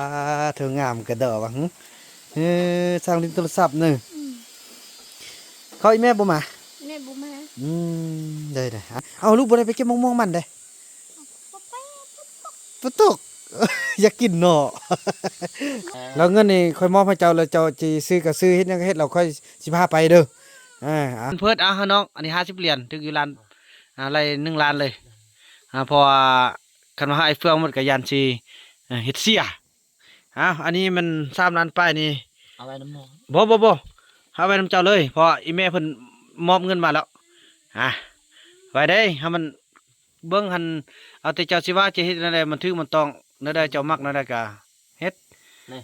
ອາ ເທີງາມກະດອກວ່າ ຫື ເອີ ຊ່າງຫຼິ້ນໂທລະສັບໜຶ່ງ. ອືມ ເຂົາອີແມ່ບໍ່ມາ? ແມ່ບໍ່ມາ. ອືມ ໄດ້ໆ ເອົາ ລູກບໍ່ໄດ້ໄປເກັບໝາກມ່ວງມັນເດ້? ບໍ່ໄປ ຝົນຕົກ ຢາກກິນເນາະ. ແລ້ວເງິນນີ້ຂ້ອຍມອບໃຫ້ເຈົ້າ ແລ້ວເຈົ້າຊິຊື້ກະຊື້ ເຮັດຫຍັງກະເຮັດ ແລ້ວຂ້ອຍຊິພາໄປເດີ. ເອີ ອາ ເພີດ ອາ ເຮົານ້ອງ ອັນນີ້ຫ້າສິບຫຼຽນ ຖືກຢູ່ລ້ານ ອາ ໄລ່ໜຶ່ງລ້ານເລີຍ. ອາ ເພາະວ່າຄັນວ່າໃຫ້ເຟືອງໝົດກະຢ້ານຊິ ເອີ ເຮັດເສຍ. ເອົາ ອັນນີ້ມັນສາມລ້ານປາຍນີ້ ເອົາໄວ້ນຳນ້ອງ. ບໍ່ ບໍ່ ບໍ່ ເອົາໄວ້ນຳເຈົ້າເລີຍ ເພາະອີແມ່ເພິ່ນມອບເງິນມາແລ້ວ. ອາ ໄວ້ເດ້ ໃຫ້ມັນເບິ່ງຫັ້ນ ເອົາແຕ່ເຈົ້າຊິວ່າຈະເຮັດແນວໃດ ມັນຖືກມັນຕ້ອງແນວໃດ ເຈົ້າມັກແນວໃດກະເຮັດ. ນີ້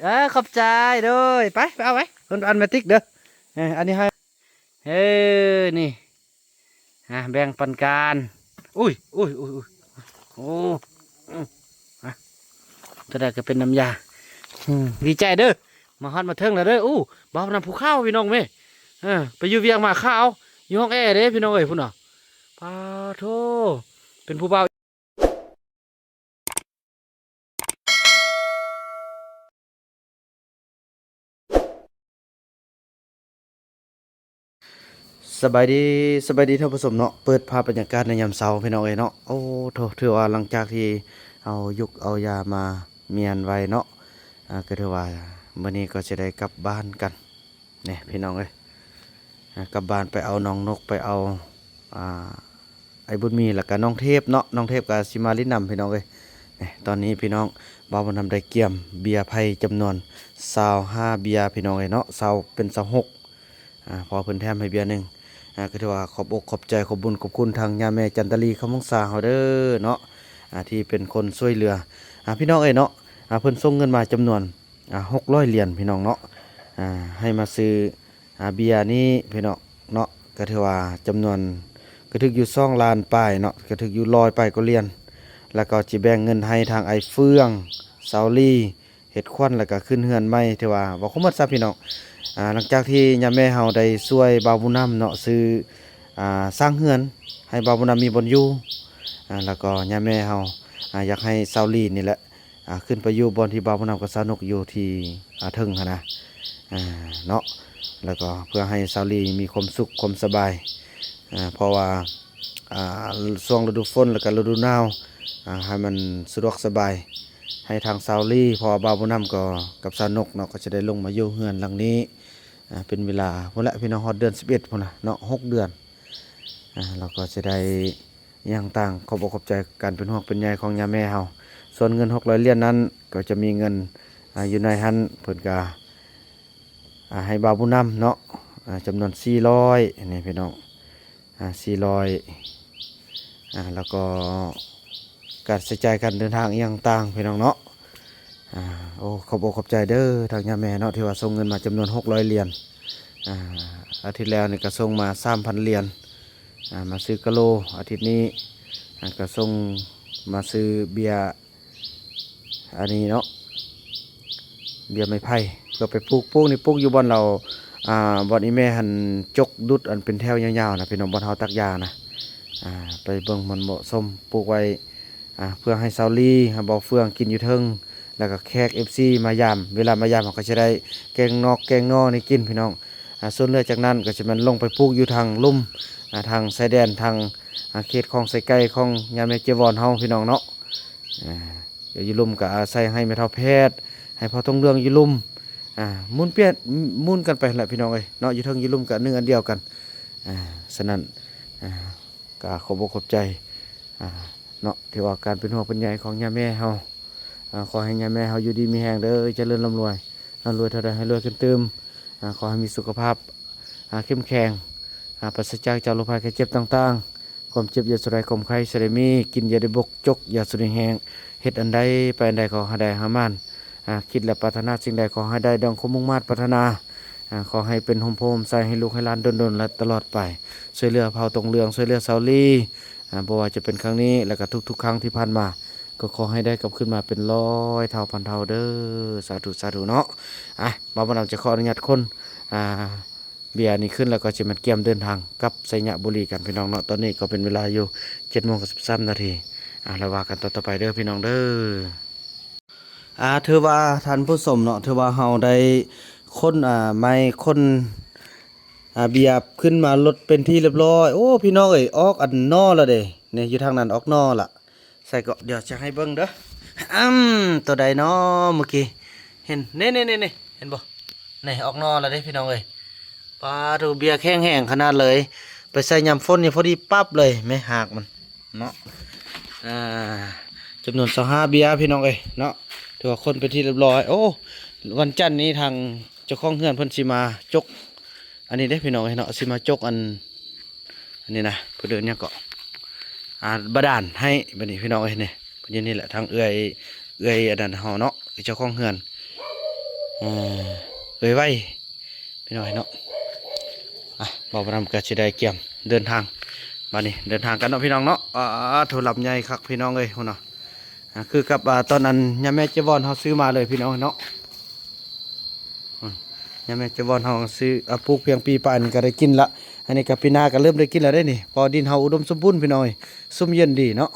ເອີ ຂອບໃຈ ໂດຍ ໄປ ໄປເອົາໄວ້ ເພິ່ນອັນແມຕິກເດີ. ເອີ ອັນນີ້ໃຫ້ ເອີ ນີ້ ອາ ແບ່ງປັນກັນ. ອຸ້ຍ ອຸ້ຍ ອຸ້ຍ ອຸ້ຍ ໂອ້ ອືມ ອາ ເທົ່າໃດກະເປັນນ້ຳຢາ. ອືມ ດີໃຈເດີ ມາຮອດມາເຖິງແລ້ວເດີ. ອູ້ ບ່າວນຳພູຂາວ ພີ່ນ້ອງເອີຍ ເອີ ໄປຢູ່ວຽງມາຂາວ ຢູ່ຫ້ອງແອເດ້ ພີ່ນ້ອງເອີຍ ພຸ້ນນະ. ປາໂທ ເປັນຜູ້ບ່າວ ສະບາຍດີ ສະບາຍດີທ່ານຜູ້ຊົມເນາະ. ເປີດພາບບັນຍາກາດໃນຍາມເຊົ້າ ພີ່ນ້ອງເອີຍເນາະ. ໂອ້ໂທ້ ຖືວ່າຫຼັງຈາກທີ່ເຮົາຢຸກເອົາຢາມາມ້ຽນໄວ້ເນາະ ອາ ກະຖືວ່າມື້ນີ້ກໍຊິໄດ້ກັບບ້ານກັນ. ນີ້ພີ່ນ້ອງເອີຍ ອາ ກັບບ້ານໄປເອົານ້ອງນົກ ໄປເອົາ ອາ ອ້າຍບຸນມີ ແລ້ວກະນ້ອງເທບເນາະ. ນ້ອງເທບກະຊິມາຫຼິ້ນນຳ ພີ່ນ້ອງເອີຍ. ນີ້ ຕອນນີ້ພີ່ນ້ອງ ບ່າວບຸນທຳໄດ້ກຽມເບຍໄພ້ຈຳນວນຊາວຫ້າເບຍ ພີ່ນ້ອງເອີຍເນາະ ຊາວ ເປັນຊາວຫົກ ອາ ເພາະວ່າເພິ່ນແຖມໃຫ້ເບຍໜຶ່ງ. ອາ ກະຖືວ່າຂອບອົກຂອບໃຈ ຂອບບຸນຂອບຄຸນທາງຍ່າແມ່ຈັນຕາລີ ຄຳວົງສາເຮົາເດີເນາະ ອາ ທີ່ເປັນຄົນຊ່ວຍເຫຼືອ ອາ ພີ່ນ້ອງເອີຍເນາະ. ອາ ເພິ່ນສົ່ງເງິນມາຈຳນວນ ອາ ຫົກຮ້ອຍຫຼຽນ ພີ່ນ້ອງເນາະ ອາ ໃຫ້ມາຊື້ ອາ ເບຍນີ້ ພີ່ນ້ອງເນາະ. ກະຖືວ່າຈຳນວນ ກະຖືກຢູ່ສອງລ້ານປາຍເນາະ ກະຖືກຢູ່ຮ້ອຍປາຍກວ່າຫຼຽນ. ແລ້ວກໍຊິແບ່ງເງິນໃຫ້ທາງອ້າຍເຟືອງ ສາວລີ ເຮັດຂວັນ ແລ້ວກະຂຶ້ນເຮືອນໃໝ່. ຖືວ່າເວົ້າຄວາມໝົດຊະ ພີ່ນ້ອງ ອາ ຫຼັງຈາກທີ່ຍ່າແມ່ເຮົາໄດ້ຊ່ວຍບ່າວບຸນນຳເນາະ ຊື້ ອາ ສ້າງເຮືອນໃຫ້ບ່າວບຸນນຳມີບ່ອນຢູ່ ອາ ແລ້ວກໍຍ່າແມ່ເຮົາ ອາ ຢາກໃຫ້ສາວລີນີ້ແຫຼະ ອາ ຂຶ້ນໄປຢູ່ບ່ອນທີ່ບ່າວບຸນນຳກັບສາວນົກຢູ່ທີ່ ອາ ເທິງຫັ້ນນະ ອາ ເນາະ. ແລ້ວກໍເພື່ອໃຫ້ສາວລີມີຄວາມສຸກຄວາມສະບາຍ ອາ ເພາະວ່າ ອາ ຊ່ວງລະດູຝົນ ແລ້ວກໍລະດູໜາວ ອາ ໃຫ້ມັນສະດວກສະບາຍໃຫ້ທາງສາວລີ ເພາະວ່າບ່າວບຸນນຳກໍກັບສາວນົກເນາະ ກໍຈະໄດ້ລົງມາຢູ່ເຮືອນຫຼັງນີ້ ອາ ເປັນເວລາພຸ້ນແຫຼະ ພີ່ນ້ອງ ຮອດເດືອນສິບເອັດພຸ້ນນະເນາະ ຫົກເດືອນ. ອາ ເຮົາກໍຈະໄດ້ຫຍັງຕ່າງ ຂອບອົກຂອບໃຈການເປັນຫ່ວງເປັນໃຍຂອງຍ່າແມ່ເຮົາ. ສ່ວນເງິນຫົກຮ້ອຍຫຼຽນນັ້ນ ກໍຈະມີເງິນ ອາ ຢູ່ໃນຫັ້ນ ເພິ່ນກະ ອາ ໃຫ້ບ່າວບຸນນຳເນາະ ອາ ຈຳນວນສີ່ຮ້ອຍ ນີ້ພີ່ນ້ອງ ອາ ສີ່ຮ້ອຍ ອາ ແລ້ວກໍ ການໃຊ້ຈ່າຍການເດີນທາງອີ່ຫຍັງຕ່າງ ພີ່ນ້ອງເນາະ. ອາ ໂອ້ ຂອບອົກຂອບໃຈເດີທາງຍ່າແມ່ເນາະ ທີ່ວ່າສົ່ງເງິນມາຈຳນວນຫົກຮ້ອຍຫຼຽນ. ອາ ອາທິດແລ້ວນີ້ກໍສົ່ງມາສາມພັນຫຼຽນ ອາ ມາຊື້ກະໂລ. ອາທິດນີ້ ອາ ກໍສົ່ງມາຊື້ເບຍ ອັນນີ້ເນາະ ເບຍໄມ້ໄຜ່ ເພື່ອໄປປູກ. ປູກນີ້ປູກຢູ່ບ່ອນລາວ ອາ ບ່ອນອີ່ແມ່ຫັ້ນ ຈົກດຸດອັນເປັນແຖວຍາວໆນະ ພີ່ນ້ອງ ບ່ອນເຮົາຕັກຢານະ. ອາ ໄປເບິ່ງມັນເໝາະສົມ ປູກໄວ້ ອາ ເພື່ອໃຫ້ສາວລີ ໃຫ້ບ່າວເຟືອງກິນຢູ່ເທິງ ແລ້ວກໍແຂກເອັຟຊີມາຢາມ ເວລາມາຢາມເຮົາກໍຈະໄດ້ແກງນອກແກງໜໍ່ນີ້ກິນ ພີ່ນ້ອງ. ອາ ສ່ວນເຫຼືອຈາກນັ້ນກໍຈະແມ່ນລົງໄປປູກຢູ່ທາງລຸ່ມ ອາ ທາງຊາຍແດນ ທາງ ອາ ເຂດຂອງໄຊໄກ່ ຂອງຍາແມ່ເຈວອນເຮົາ ພີ່ນ້ອງເນາະ. ອາ ດຽວຢູ່ລຸ່ມກໍອາໄສໃຫ້ແມ່ເຖົ້າແພດ ໃຫ້ພໍ່ທົງເຫຼືອງຢູ່ລຸ່ມ ອາ ໝູນປ່ຽນ ໝູນກັນໄປຫັ້ນແຫຼະ ພີ່ນ້ອງເອີຍເນາະ. ຢູ່ເທິງຢູ່ລຸ່ມກໍໜຶ່ງອັນດຽວກັນ. ອາ ສະນັ້ນ ອາ ກໍຂອບອົກຂອບໃຈ ອາ ເນາະ ທີ່ວ່າການເປັນຫ່ວງເປັນໃຍຂອງຍ່າແມ່ເຮົາ. ອາ ຂໍໃຫ້ຍ່າແມ່ເຮົາຢູ່ດີມີແຮງເດີ ຈະເລີນລ່ຳລວຍ ລ່ຳລວຍເທົ່າໃດໃຫ້ລວຍຂຶ້ນຕື່ມ. ອາ ຂໍໃຫ້ມີສຸຂະພາບ ອາ ເຂັ້ມແຂງ ອາ ປາສະຈາກຈາກໂລກໄພໄຂ້ເຈັບຕ່າງໆ. ຄວາມເຈັບຢ່າສູ່ໄດ້ ຄວາມໄຂ້ຢ່າສູ່ໄດ້ມີ ກິນຢ່າໄດ້ບົກ ຈົກຢ່າສູ່ໄດ້ແຫ້ງ. ເຮັດອັນໃດໄປອັນໃດ ຂໍໃຫ້ໄດ້ໃຫ້ໝານ. ອາ ຄິດແລະປາດຖະໜາສິ່ງໃດ ຂໍໃຫ້ໄດ້ດັ່ງຄວາມມຸ່ງມາດປາດຖະໜາ. ອາ ຂໍໃຫ້ເປັນຮົ່ມໂພຮົ່ມໄຊໃຫ້ລູກໃຫ້ຫຼານດົນໆ ແລະ ຕະຫຼອດໄປ. ຊ່ວຍເຫຼືອເຜົ່າຕົງເຫຼືອງ ຊ່ວຍເຫຼືອຊາວລີ ອາ ບໍ່ວ່າຈະເປັນຄັ້ງນີ້ ແລະ ກໍທຸກໆຄັ້ງທີ່ຜ່ານມາ ກໍຂໍໃຫ້ໄດ້ກັບຄືນມາເປັນຮ້ອຍເທົ່າພັນເທົ່າເດີ. ສາທຸ ສາທຸເນາະ. ອາ ບ່າວບຸນນຳຈະຂໍອະນຸຍາດຂົນ ອາ ເບຍນີ້ຂຶ້ນ ແລ້ວກໍຈະແມ່ນກຽມເດີນທາງກັບໄຊຍະບູລີກັນ ພີ່ນ້ອງເນາະ. ຕອນນີ້ກໍເປັນເວລາຢູ່ເຈັດໂມງກັບສິບສາມນາທີ ອ່າ ແລ້ວວ່າກັນຕໍ່ໆໄປເດີພີ່ນ້ອງເດີ. ອ່າ ຖືວ່າທ່ານຜູ້ຊົມເນາະ ຖືວ່າເຮົາໄດ້ຂົນ ອ່າ ໄມ້ຂົນ ອ່າ ເບ້ຍຂຶ້ນມາລົດເປັນທີ່ລຽບຮ້ອຍ. ໂອ້ ພີ່ນ້ອງເອີຍ ອອກອັນໜໍ່ລະເດ້. ນີ້ ຢູ່ທາງນັ້ນອອກໜໍ່ລະ. ໃສ່ເກາະ ດຽວຈະໃຫ້ເບິ່ງເດີ. ອຳ ໂຕໃດເນາະ ເມື່ອກີ້ ເຫັນ ນີ້ໆໆ ເຫັນບໍ່? ນີ້ ອອກໜໍ່ແລ້ວເດ້ພີ່ນ້ອງເອີຍ. ປາໂທ ເບ້ຍແຂງແຮງຂະໜາດເລີຍ. ໄປໃສ່ຍາມຝົນນີ້ພໍດີປັບເລີຍ ແມ່ ຮາກມັນເນາະ. ອ່າ ຈຳນວນຊາວຫ້າເບ້ຍພີ່ນ້ອງເອີຍເນາະ. ຖືວ່າຂົນເປັນທີ່ລຽບຮ້ອຍ. ໂອ້ ວັນຈັນນີ້ທາງເຈົ້າຂອງເຮືອນເພິ່ນຊິມາຈົກ ອັນນີ້ເດ້ພີ່ນ້ອງເອີຍເນາະ ຊິມາຈົກອັນ ອັນນີ້ນະ ເພິ່ນເອີ້ນຫຍັງເກາະ ອ່າ ບາດານໃຫ້. ບັດນີ້ພີ່ນ້ອງເອີຍ ນີ້ ເພິ່ນຢູ່ນີ້ແຫຼະ ທາງເອື້ອຍ ເອື້ອຍອັນນັ້ນເຮົາເນາະ ເຈົ້າຂອງເຮືອນ ເອີ ເອື້ອຍໄວ ພີ່ນ້ອງເອີຍເນາະ. ອ່ະ ເວົ້ານຳກໍຊິໄດ້ກຽມເດີນທາງ ບັດນີ້ເດີນທາງກັນເນາະພີ່ນ້ອງເນາະ. ອ່າ ໂທ ລຳໃຫຍ່ຄັກພີ່ນ້ອງເອີຍ ພຸ້ນເນາະ. ອ່າ ຄືກັບ ອ່າ ຕອນນັ້ນຍາແມ່ເຈວອນເຮົາຊື້ມາເລີຍພີ່ນ້ອງເນາະ. ອືມ ຍາແມ່ເຈວອນເຮົາຊື້ ອ່າ ປູກພຽງປີປາຍນີ້ກໍໄດ້ກິນລະ. ອັນນີ້ກໍປີໜ້າກໍເລີ່ມໄດ້ກິນແລ້ວເດ້ນີ້ ເພາະດິນເຮົາອຸດົມສົມບູນພີ່ນ້ອງເອີຍ ຊຸ່ມເຢັນດີເນາະ.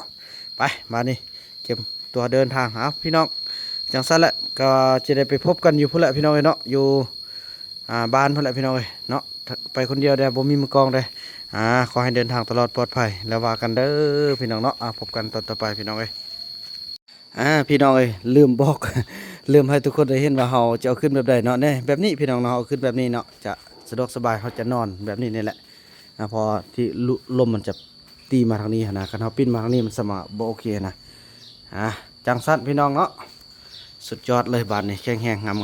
ໄປ ບາດນີ້ກຽມຕົວເດີນທາງ. ເອົາ ພີ່ນ້ອງ ຈັ່ງຊັ້ນແຫຼະ ກໍຈະໄດ້ໄປພົບກັນຢູ່ພຸ້ນແຫຼະພີ່ນ້ອງເອີຍເນາະ ຢູ່ ອ່າ ບ້ານພຸ້ນແຫຼະພີ່ນ້ອງເອີຍເນາະ. ໄປຄົນດຽວເດ້ ບໍ່ມີມືກອງເດ້. ອ່າ ຂໍໃຫ້ເດີນທາງຕະຫຼອດປອດໄພ ແລ້ວວ່າກັນເດີພີ່ນ້ອງເນາະ. ອ່າ ພົບກັນຕອນຕໍ່ໄປພີ່ນ້ອງເອີຍ. ອ່າ ພີ່ນ້ອງເອີຍ ລືມບອກ ລືມໃຫ້ທຸກຄົນໄດ້ເຫັນວ່າເຮົາຈະເອົາຂຶ້ນແບບໃດເນາະ. ແນ່ ແບບນີ້ພີ່ນ້ອງເນາະ ເຮົາເອົາຂຶ້ນແບບນີ້ເນາະ ຈະສະດວກສະບາຍ ເຮົາຈະນອນແບບນີ້ນີ້ແຫຼະ. ອ່າ ເພາະທີ່ ລົມມັນຈະຕີມາທາງນີ້ຫັ້ນນະ ຄັນເຮົາປິ່ນມາທາງນີ້ມັນສະມາບໍ່ໂອເຄນະ. ອ່າ ຈັ່ງຊັ້ນພີ່ນ້ອງເນາະ ສຸດຍອດເລີຍ. ບາດນີ້ແຂງແຮງງາມ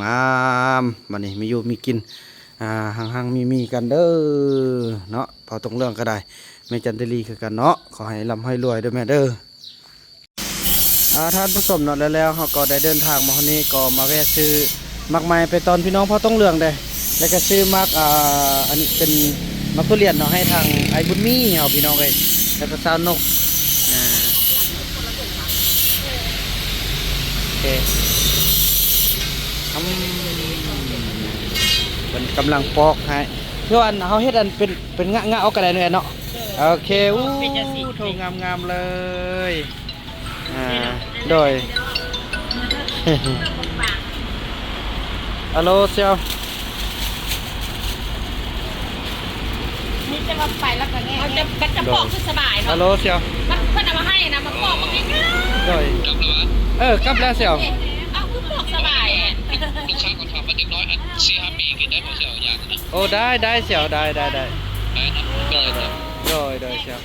ໆ ບາດນີ້ມີຢູ່ມີກິນ ອ່າ ຮັ່ງໆມີໆກັນເດີເນາະ. ພໍ່ຕົງເລື່ອງກໍໄດ້ ແມ່ຈັນເດລີຄືກັນເນາະ ຂໍໃຫ້ລ່ຳໃຫ້ລວຍເດີແມ່ເດີ. ອ່າ ທ່ານຜູ້ຊົມເນາະ ແລ້ວໆເຮົາກໍໄດ້ເດີນທາງມາຮອດນີ້ ກໍມາແວະຊື້ໝາກໄມ້ໄປຕ້ອນພີ່ນ້ອງພໍ່ຕົງເລື່ອງເດ້ ແລ້ວກໍຊື້ໝາກ ອ່າ ອັນນີ້ເປັນໝາກທຸລຽນເນາະ ໃຫ້ທາງອ້າຍບຸນມີເຮົາພີ່ນ້ອງເອີຍ ແລ້ວກໍສາວນົກ. ອ່າ ໂອເຄ ອືມ ເພິ່ນກຳລັງປອກໃຫ້ ຄືວ່າເຮົາເຮັດອັນເປັນ ເປັນງະໆອອກກໍໄດ້ເນາະ. ໂອເຄ ອູ້ ເປັນຈັ່ງຊີ້ ໂທ ງາມໆເລີຍ. ອ່າ ໂດຍ ອາໂລ ສ່ຽວ ມີແຕ່ວ່າໄປແລ້ວກໍແງ່ ເຮົາຈະ ກໍຈະປອກຄືສະບາຍເນາະ. ອາໂລ ສ່ຽວ ມັນ ເພິ່ນເອົາມາໃຫ້ນະ ມາປອກມັນງ່າຍໆ. ໂດຍ ເອີ ກັບແລ້ວສ່ຽວ ເອົາຄືປອກສະບາຍ ລູກຄ້າກໍຖາມວ່າເດັກນ້ອຍອັນສີ່ຫ້າປີກິນໄດ້ບໍ່ສ່ຽວ ຢາກ. ໂອ້ ໄດ້ ໄດ້ສ່ຽວ ໄດ້ ໄດ້ ໄດ້ ໄດ້ເນາະ. ໂດຍ ໂດຍ ໂດຍ ໂດຍ ສ່ຽວ.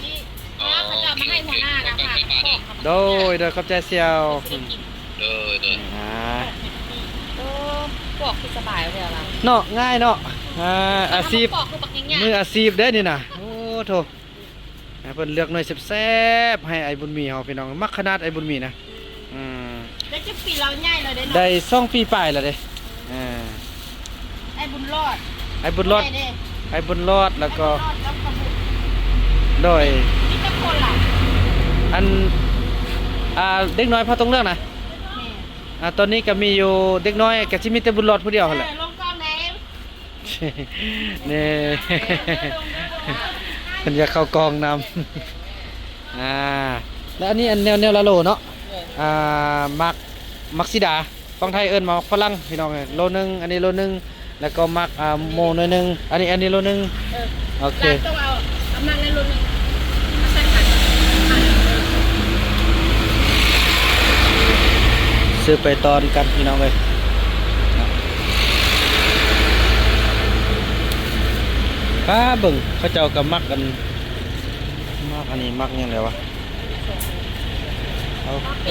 ເຂົາເຈົ້າມາໃຫ້ຫົວໜ້ານະ ໂດຍ ໂດຍ ຂອບໃຈສ່ຽວ. ໂດຍ ໂດຍ ອ່າ ໂອ້ ປອກຄືສະບາຍແທ້ລະເນາະ ງ່າຍເນາະ. ອ່າ ອາຊີບ ປອກຄືບັກຍາກ ມືອາຊີບເດ້ນີ້ນະ. ໂອ້ໂທ ອ່າ ເພິ່ນເລືອກໜ່ວຍແຊບໆໃຫ້ອ້າຍບຸນມີເຮົາ ພີ່ນ້ອງ ມັກຂະໜາດອ້າຍບຸນມີນະ. ອືມ ໄດ້ຈັກປີແລ້ວ ໃຫຍ່ແລ້ວເດ້ເນາະ ໄດ້ສອງປີປາຍແລ້ວເດ້. ອ່າ ອ້າຍບຸນລອດ ອ້າຍບຸນລອດ ອ້າຍບຸນລອດ ແລ້ວກໍ ໂດຍ ມີຈັກຄົນລະ ອັນ ອ່າ ເດັກນ້ອຍພໍ່ຕົງເລື່ອງນະ. ອ່າ ຕອນນີ້ກໍມີຢູ່ເດັກນ້ອຍ ກໍຊິມີແຕ່ບຸນລອດຜູ້ດຽວຫັ້ນແຫຼະ. ເອີ ລົງກ້ອງແດ່ ນີ້ ເພິ່ນຢາກເຂົ້າກ້ອງນຳ. ອ່າ ແລ້ວອັນນີ້ອັນແນວ ແນວລາໂລເນາະ. ເອີ ອ່າ ໝາກ ໝາກສີດາ ຝັ່ງໄທເອີ້ນໝາກຝຣັ່ງພີ່ນ້ອງເອີຍ ໂລໜຶ່ງ ອັນນີ້ໂລໜຶ່ງ ແລ້ວກໍໝາກ ອ່າ ໂມໜ້ອຍໜຶ່ງ ອັນນີ້ ອັນນີ້ໂລໜຶ່ງ. ເອີ ໂອເຄ ຕ້ອງເອົາ ເອົາໝາກນັ້ນໂລໜຶ່ງ ມາໃສ່ຜັກ ຊື້ໄປຕອນກັນພີ່ນ້ອງເອີຍ. ປ້າ ເບິ່ງເຂົາເຈົ້າກໍໝາກອັນ ໝາກອັນນີ້ ໝາກຫຍັງແລ້ວວະ? ໂອເຄ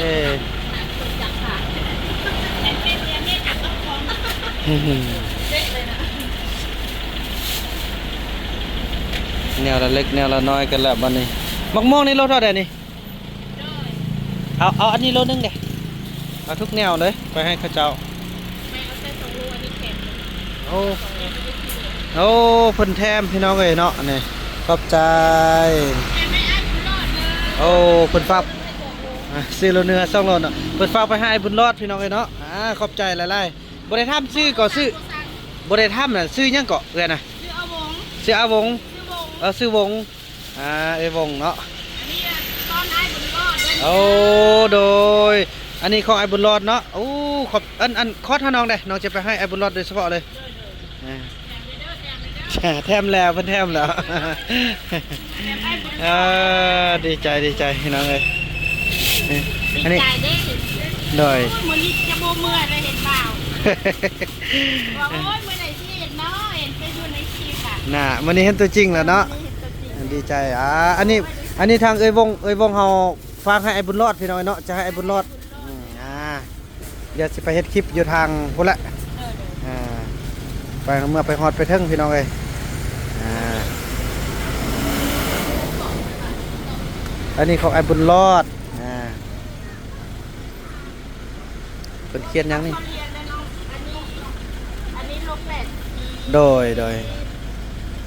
ແນວລະເລັກແນວລະນ້ອຍກັນແລ້ວບັດນີ້. ໝາກມ່ວງນີ້ໂລເທົ່າໃດນີ້? ເອົາ ເອົາອັນນີ້ໂລໜຶ່ງເດ້ ເອົາທຸກແນວເລີຍໄປໃຫ້ເຂົາເຈົ້າ. ແມ່ເອົາໃສ່ສອງໂລ ອັນນີ້ແຖມ. ໂອ້ ໂອ້ ເພິ່ນແຖມພີ່ນ້ອງເອີຍເນາະ ນີ້ ຂອບໃຈ. ໂອ້ ເພິ່ນຝາກ ອ່າ ຊື້ໂລໜຶ່ງ ສອງໂລເນາະ ເພິ່ນຝາກໄປໃຫ້ອ້າຍບຸນລອດພີ່ນ້ອງເອີຍເນາະ. ອ່າ ຂອບໃຈຫຼາຍໆ. ບໍ່ໄດ້ຖາມຊື່ກໍຊື່ ບໍ່ໄດ້ຖາມນະ ຊື່ຫຍັງເກາະເອື້ອຍນະ? ຊື່ອາວົງ ຊື່ອາວົງ ຊື່ວົງ ເອີ ຊື່ວົງ. ອ່າ ເອື້ອຍວົງເນາະ ອັນນີ້ຕອນອ້າຍບຸນລອດເດີ ໂອ້ ໂດຍ ອັນນີ້ຂອງອ້າຍບຸນຫຼອດເນາະ. ໂອ້ ຂອບ ອັນ ອັນ ຄອດໃຫ້ນ້ອງເດ້ ນ້ອງຈະໄປໃຫ້ອ້າຍບຸນຫຼອດໂດຍສະເພາະເລີຍ. ອ່າ ແຖມແລ້ວ ເພິ່ນແຖມແລ້ວ. ເອີ ດີໃຈ ດີໃຈພີ່ນ້ອງເອີຍ. ອັນນີ້ ດີໃຈເດ້. ໂດຍ ໂອ້ຍ ມື້ນີ້ຈະບໍ່ເມື່ອຍເລີຍເຫັນບ່າວ ວ່າ ໂອ້ຍ ມື້ໃດຊິເຫັນເນາະ ເຫັນແຕ່ຢູ່ໃນຄລິບອະ ນະ. ມື້ນີ້ເຫັນຕົວຈິງແລ້ວເນາະ ມື້ນີ້ເຫັນຕົວຈິງ. ດີໃຈ. ອ່າ ອັນນີ້ ອັນນີ້ທາງເອື້ອຍວົງ ເອື້ອຍວົງເຮົາຝາກໃຫ້ອ້າຍບຸນຫຼອດ ພີ່ນ້ອງເອີຍເນາະ ຈະໃຫ້ອ້າຍບຸນຫຼອດ. ອືມ ອ່າ ດຽວຊິໄປເຮັດຄລິບຢູ່ທາງພຸ້ນແຫຼະ. ເອີ ເອີ ໄປ ເມື່ອໄປຮອດໄປເຖິງ ພີ່ນ້ອງເອີຍ. ອ່າ ອັນນີ້ຂອງອ້າຍບຸນຫຼອດ. ອ່າ ເພິ່ນຂຽນຫຍັງນີ້? ທຸລຽນເດ້ເນາະ ອັນນີ້ ອັນນີ້ໂລແປດສິບ. ໂດຍ ໂດຍ.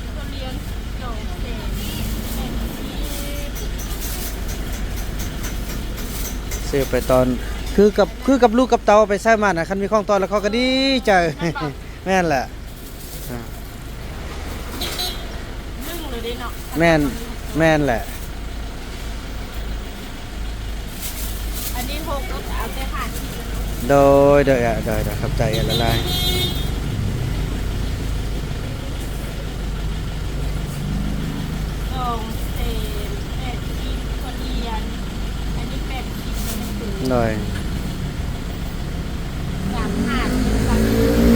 ທຸລຽນສອງແສນແປດສິບ ຊື້ໄປຕອນ ຄືກັບ ຄືກັບລູກກັບເຕົ້າໄປໃຊ້ມານະ ຄັນມີຂອງຕ້ອນແລ້ວເຂົາກໍດີໃຈ. ແມ່ນບໍ່? ແມ່ນແຫຼະ. ອ່າ ໜຶ່ງເລີຍເດ້ເນາະ. ແມ່ນ ແມ່ນແຫຼະ. ອັນນີ້ຫົກ ເອົາແຕ່ຫ້າສິບ. ໂດຍ ໂດຍ ໂດຍ ໂດຍ ຂອບໃຈຫຼາຍໆ. ສອງແສນແປດສິບ ທຸລຽນ ອັນນີ້ແປດສິບ. ໂດຍ ສາມຫ້າ.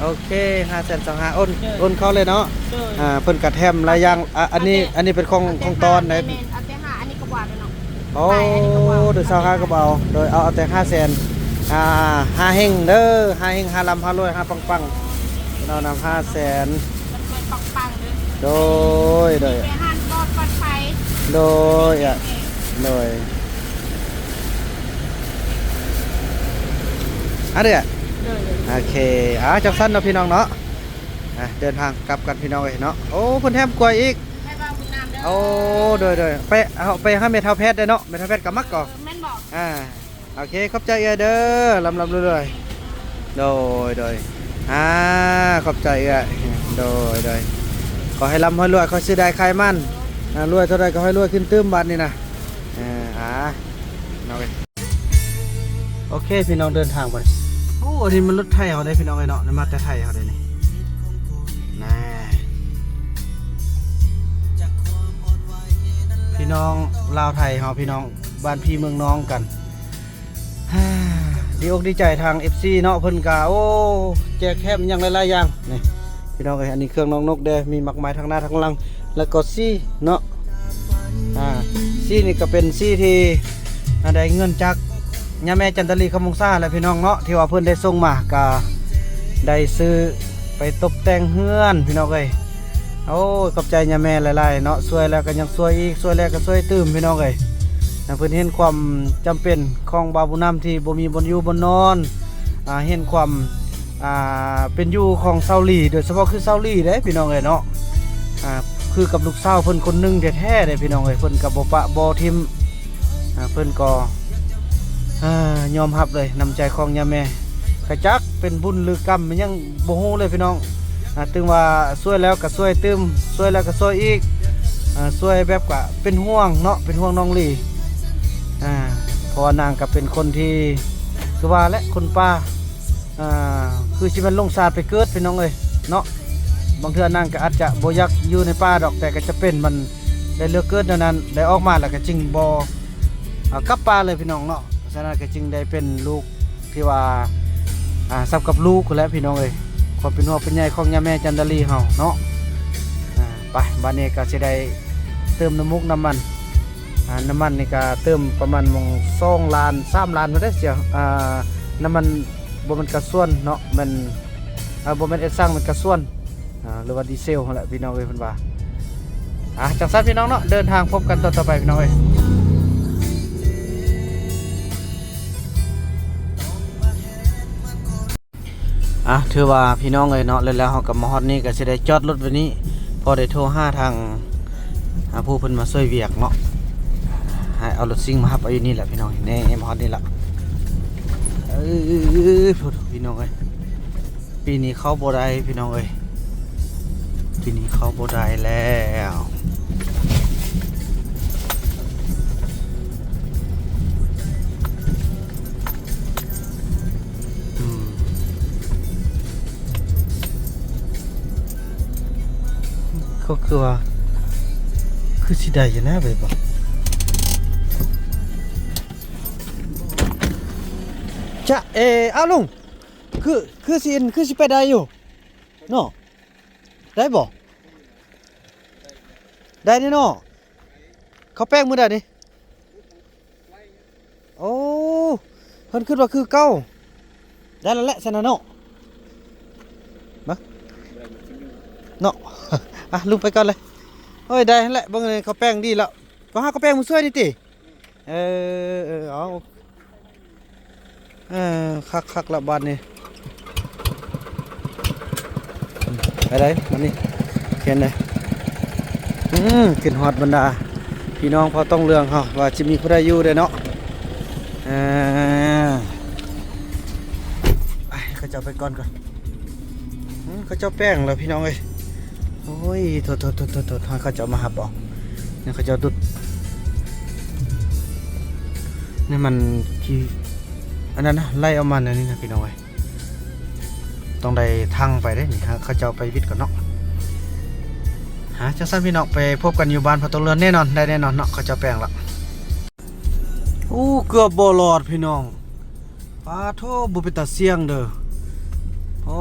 ໂອເຄ ຫ້າແສນຊາວຫ້າ ໂອນ ໂອນເຂົ້າເລີຍເນາະ. ໂດຍ ອ່າ ເພິ່ນກະແຖມຫຼາຍຢ່າງ. ອ່າ ອັນນີ້ ອັນນີ້ເປັນຂອງ ຂອງຕ້ອນໃດ໋. ແມ່ນ ເອົາແຕ່ຫ້າ ອັນນີ້ກໍບໍ່ເອົາເນາະ. ໂອ້ ໂດຍ ຊາວຫ້າກໍບໍ່ເອົາ. ໂດຍ ເອົາ ເອົາແຕ່ຫ້າແສນ. ອ່າ ຫ້າເຮັງເດີ ຫ້າເຮັງ ຫ້າລ່ຳ ຫ້າລວຍ ຫ້າປັງໆ ພີ່ນ້ອງນຳ ຫ້າແສນ. ໂດຍ ໂດຍ ໂດຍ ໂດຍ ອັນເດ ໂດຍ ໂອເຄ. ອ່າ ຈັ່ງຊັ້ນເນາະ ພີ່ນ້ອງເນາະ. ອ່າ ເດີນທາງກັບກັນ ພີ່ນ້ອງເອີຍເນາະ. ໂອ້ ເພິ່ນແຖມກ້ວຍອີກ. ໂອ້ ໂດຍ ໂດຍ ໄປ ເຮົາໄປຫາແມ່ເຖົ້າແພດໄດ້ເນາະ ແມ່ເຖົ້າແພດກໍມັກກໍ. ເອີ ແມ່ນບໍ່? ອ່າ ໂອເຄ ຂອບໃຈເອື້ອຍເດີ ລ່ຳໆລວຍໆ. ໂດຍ ໂດຍ ອ່າ ຂອບໃຈເອື້ອຍ. ໂດຍ ໂດຍ ຂໍໃຫ້ລ່ຳໃຫ້ລວຍ ຂໍຊື້ໄດ້ຂາຍມັນ ອ່າ ລວຍເທົ່າໃດກໍໃຫ້ລວຍຂຶ້ນຕື່ມບາດນີ້ນະ. ເອີ ອ່າ ເນາະ. ໂອເຄ ພີ່ນ້ອງ ເດີນທາງໄປ. ໂອ້ ອັນນີ້ມັນລົດໄຖເຮົາເດ້ ພີ່ນ້ອງເອີຍເນາະ ມາແຕ່ໄຖເຮົາເດ້ນີ້ ນະ ພີ່ນ້ອງລາວໄທເຮົາ ພີ່ນ້ອງບ້ານພີ່ເມືອງນ້ອງກັນ. ດີອົກດີໃຈທາງເອັຟຊີເນາະ ເພິ່ນກະ ໂອ້ ແຈກແຖມຫຍັງຫຼາຍໆຢ່າງນີ້ ພີ່ນ້ອງເອີຍ. ອັນນີ້ເຄື່ອງນ້ອງນົກເດ້ ມີໝາກໄມ້ທັງໜ້າທັງຫຼັງ ແລ້ວກໍສີເນາະ. ອ່າ ສີນີ້ກໍເປັນສີທີ່ ອ່າ ໄດ້ເງິນຈາກຍາແມ່ຈັນຕາລີ ຄຳວົງສາແຫຼະ ພີ່ນ້ອງເນາະ ທີ່ວ່າເພິ່ນໄດ້ສົ່ງມາ ກໍໄດ້ຊື້ໄປຕົບແຕ່ງເຮືອນ ພີ່ນ້ອງເອີຍ. ໂອ້ຍ ຂອບໃຈຍາແມ່ຫຼາຍໆເນາະ ຊ່ວຍແລ້ວກໍຍັງຊ່ວຍອີກ ຊ່ວຍແລ້ວກໍຊ່ວຍຕື່ມ ພີ່ນ້ອງເອີຍ. ເພິ່ນເຫັນຄວາມຈຳເປັນຂອງບ່າວບຸນນຳທີ່ບໍ່ມີບ່ອນຢູ່ບ່ອນນອນ ອ່າ ເຫັນຄວາມ ອ່າ ເປັນຢູ່ຂອງຊາວຫຼີ ໂດຍສະເພາະຄືຊາວຫຼີເດ້ ພີ່ນ້ອງເອີຍເນາະ. ອ່າ ຄືກັບລູກສາວເພິ່ນຄົນໜຶ່ງແທ້ໆເດ້ ພີ່ນ້ອງເອີຍ ເພິ່ນກໍບໍ່ປະບໍ່ຖິ້ມ. ອ່າ ເພິ່ນກໍ ອ່າ ຍອມຮັບເລີຍ ນ້ຳໃຈຂອງຍາແມ່ ກະຈັກເປັນບຸນຫຼືກຳ ມັນຍັງບໍ່ຮູ້ເລີຍ ພີ່ນ້ອງ. ອ່າ ເຖິງວ່າຊ່ວຍແລ້ວກະຊ່ວຍຕື່ມ ຊ່ວຍແລ້ວກະຊ່ວຍອີກ ອ່າ ຊ່ວຍແບບກະເປັນຫ່ວງເນາະ ເປັນຫ່ວງນ້ອງຫຼີ. ອ່າ ເພາະວ່ານາງກະເປັນຄົນທີ່ ຄືວ່າແຫຼະ ຄົນປ່າ ອ່າ ຄືຊິແມ່ນຫຼົງຊາດໄປເກີດ ພີ່ນ້ອງເອີຍເນາະ. ບາງເທື່ອນາງກໍອາດຈະບໍ່ຢາກຢູ່ໃນປ່າດອກ ແຕ່ກໍຈຳເປັນ ມັນໄດ້ເລືອກເກີດແນວນັ້ນ ໄດ້ອອກມາແລ້ວກໍຈຶ່ງບໍ່ ເອົາກັບປ່າເລີຍ ພີ່ນ້ອງເນາະ. ສະນັ້ນກໍຈຶ່ງໄດ້ເປັນລູກທີ່ວ່າ ອ່າ ສ່ຳກັບລູກພຸ້ນແຫຼະ ພີ່ນ້ອງເອີຍ ຄວາມເປັນຫ່ວງເປັນໃຍຂອງຍາແມ່ຈັນດາລີເຮົາເນາະ. ອ່າ ໄປ ບາດນີ້ກໍຊິໄດ້ເຕີມນ້ຳມັນ ນ້ຳມັນນີ້ກໍເຕີມປະມານໝ່ອງສອງລ້ານ ສາມລ້ານພຸ້ນເດ້ ເສຍ ນ້ຳມັນ ບໍ່ແມ່ນກາຊວນເນາະ ແມ່ນ ເອີ ບໍ່ແມ່ນເອັດຊັງ ແມ່ນກາຊວນ ອ່າ ຫຼືວ່າດີເຊວຫັ້ນແຫຼະ ພີ່ນ້ອງເອີຍ ເພິ່ນວ່າ. ອ່າ ຈັ່ງຊັ້ນ ພີ່ນ້ອງເນາະ ເດີນທາງພົບກັນຕອນຕໍ່ໄປ ພີ່ນ້ອງເອີຍ. ອ່າ ຖືວ່າ ພີ່ນ້ອງເອີຍເນາະ ແລ້ວເຮົາກໍມາຮອດນີ້ ກໍຊິໄດ້ຈອດລົດໄວ້ນີ້ ພໍໄດ້ໂທຫາທາງ ອ່າ ຜູ້ເພິ່ນມາຊ່ວຍວຽກເນາະ ໃຫ້ເອົາລົດຊິງມາຮັບເອົາຢູ່ນີ້ແຫຼະ ພີ່ນ້ອງ. ແນ່ ມາຮອດນີ້ລະ ເອີ ພີ່ນ້ອງເອີຍ. ປີນີ້ເຂົ້າບໍ່ໄດ້ພີ່ນ້ອງເອີຍ ປີນີ້ເຂົ້າບໍ່ໄດ້ແລ້ວ. ອືມ ກໍຄືວ່າ ຄືຊິໄດ້ຢູ່ນະ ໄປບໍ່ ຈະເອ ອ້າວລຸງ ຄື ຄືຊິ ຄືຊິໄປໄດ້ຢູ່ເນາະ ໄດ້ບໍ່? ໄດ້ແນ່ເນາະ ເຂົ້າແປ້ງມື້ໃດນີ້? ໂອ້ ເພິ່ນຄິດວ່າຄືເກົ່າ ໄດ້ແລ້ວແຫຼະຊັ້ນນະເນາະ ມາເນາະ ອ່ະ ລຸງໄປກ່ອນເລີຍ ໂອ້ຍ ໄດ້ຫັ້ນແຫຼະ ເບິ່ງເຂົ້າແປ້ງດີແລ້ວ ໄປຫາເຂົ້າແປ້ງມາຊ່ວຍນີ້ຕິ ເອີ ເອີ ເອົາ ເອີ ຄັກໆ ລະບາດນີ້ ໄປໄດ້ບາດນີ້ ເຫັນເດ້ ອືມ ຄິດຮອດບັນດາພີ່ນ້ອງເຜົ່າຕອງເຫຼືອງເຮົາ ວ່າຊິມີຜູ້ໃດຢູ່ເດ້ເນາະ ເອີ ໄປ ເຂົາເຈົ້າໄປກ່ອນກ່ອນ ອືມ ເຂົາເຈົ້າແປ້ງແລ້ວພີ່ນ້ອງເອີຍ ໂອ້ຍ ໂທດໆໆໆ ໃຫ້ເຂົາເຈົ້າມາຮັບເອົາ ນີ້ເຂົາເຈົ້າດຸດ ນີ້ມັນຂີ້ ອັນນັ້ນນະ ໄລ່ອອກມາແນວນີ້ນະພີ່ນ້ອງເອີຍ ຕ້ອງໄດ້ຖັງໄປເດ້ນີ້ ເຂົາເຈົ້າໄປວິດກ່ອນເນາະ ຫາ ຈັ່ງຊັ້ນພີ່ນ້ອງ ໄປພົບກັນຢູ່ບ້ານເຜົ່າຕອງເຫຼືອງແນ່ນອນ ໄດ້ແນ່ນອນເນາະ ເຂົາເຈົ້າແປ້ງລະ. ໂອ້ ເກືອບບໍ່ລອດພີ່ນ້ອງ ປາໂທ ບໍ່ເປັນຕາສ່ຽງເດີ ໂອ້